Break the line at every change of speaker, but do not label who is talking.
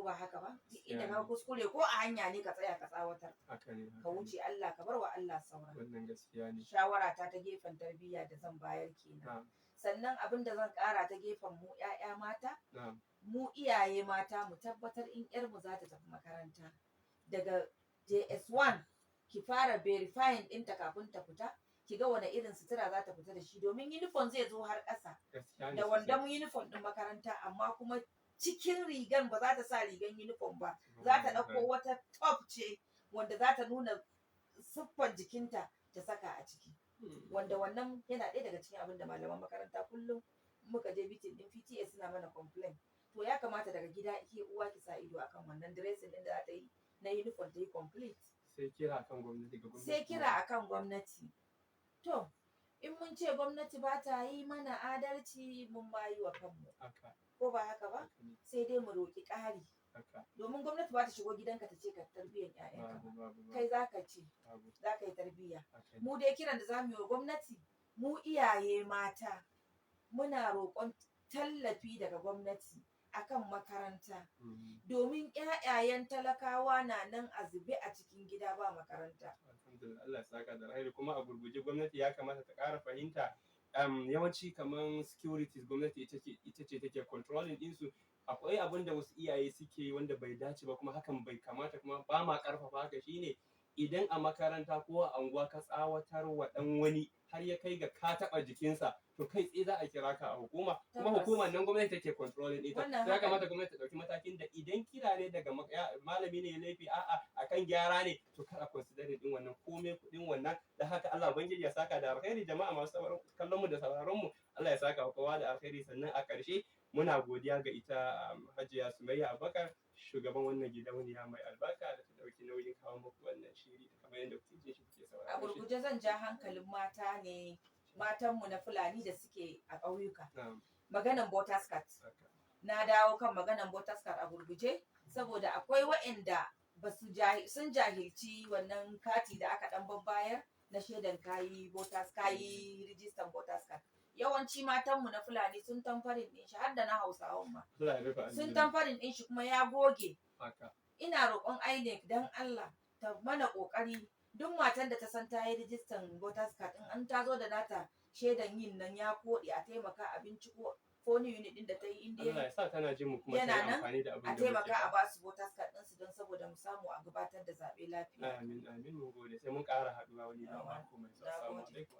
Ko ba haka ba? Duk inda
Gaskiya
ka
ne.
kuskure ko a hanya ne, ka tsaya ka tsawatar,
Haka ne.
ka
Haka ne.
wuce. Allah, ka bar wa Allah sauran.
Wannan gaskiya ne.
Shawara ta ta gefen tarbiyya da zan bayar kenan. Sannan abin da zan kara ta gefen mu 'ya'ya mata, mu iyaye mata mu tabbatar in 'yarmu za ta tafi makaranta daga JS1, ki fara verifying ɗinta kafin ta fita, ki ga wane irin sutura za ta fita da shi, domin uniform zai zo har ƙasa
Gaskiya ne
da
sosai.
wandon uniform ɗin makaranta, amma kuma cikin rigan ba za ta sa rigan uniform ba, za ta ɗauko wata top ce wanda za ta nuna siffar jikinta ta saka a ciki, wanda wannan yana ɗaya daga cikin abin da malaman makaranta kullum muka je meeting ɗin PTA suna mana complain. To, ya kamata daga gida ke uwa ki sa ido akan wannan dressing ɗin da za ta yi na uniform, ta yi complete.
Sai kira kan gwamnati, ga gwamnati.
Sai kira akan gwamnati. To, in mun ce gwamnati ba ta yi mana adalci, mun ma yi wa kanmu. Ko ba haka ba?
Haka ne.
Sai dai mu roƙi ƙari, domin gwamnati ba ta shigo gidanka ta ce ka tarbiyyar 'ya'yanka
Babu,
ba.
babu, babu.
Kai za ka ce
Babu.
za ka yi tarbiyya.
Haka ne.
Mu dai kiran da za mu yi wa gwamnati, mu iyaye mata muna roƙon tallafi daga gwamnati akan makaranta, domin ƴaƴayen talakawa na nan a zube a cikin gida ba makaranta.
Alhamdulillah, Allah ya saka da alheri. Kuma a gurguje, gwamnati ya kamata ta ƙara fahimta yawanci kaman securities, gwamnati ita ce take controlling ɗinsu. Akwai abin da wasu iyaye suke yi wanda bai dace ba, kuma hakan bai kamata, kuma ba ma ƙarfafa haka. Shine idan a makaranta ko a anguwa ka tsawatar wa ɗan wani har ya kai ga ka taɓa jikinsa, to kai tsaye za a kira ka a hukuma, kuma hukumar nan gwamnati take controlling ita.
Wannan
Ya
haka
kamata gwamnati ta ɗauki matakin da idan kira ne daga malami ne ya laifi, a'a, akan gyara ne, to kar a consider din wannan komai kuɗin wannan. Da haka Allah ubangiji ya saka da alkhairi. Jama'a masu kallon mu da sauraron mu, Allah ya saka wa kowa da alkhairi. Sannan a ƙarshe muna godiya ga ita Hajiya Sumayya Abubakar, shugaban wannan gidauniya mai albarka da ta ɗauki nauyin kawo muku wannan shiri kamar yadda kuke jin shi, kuke
A
sauraron shi.
gurguje, zan ja hankalin mata ne, matanmu na Fulani da suke a ƙauyuka, maganan voters card. Na dawo kan maganan voters card a gurguje, saboda akwai waɗanda ba su sun jahilci wannan kati da aka dan babbayar na shaidan kayi voters, kayi rijistan voters card. Yawanci matanmu na Fulani sun tampering din shi, har da na Hausawan ma
Allah ya rufe
sun
asiri.
tampering din shi kuma ya goge. Ina roƙon INEC, dan Allah ta mana ƙoƙari, duk matan da ta san ta yi rijistan voters card, in an ta zo da nata shaidan yin nan ya koɗe, a taimaka a binciko polling unit din da ta yi inda
Allah ya sa tana jin mu kuma ta
yana
yi
nan,
amfani da abin
a
da muke
taimaka a
faɗa.
ba su voters card ɗinsu don saboda mu samu a gabatar da zaɓe lafiya.
Amin, amin, mun gode. Sai mun ƙara haɗuwa wani
Yawa.
mako mai zuwa.
Na
Assalamu
gode.
alaikum.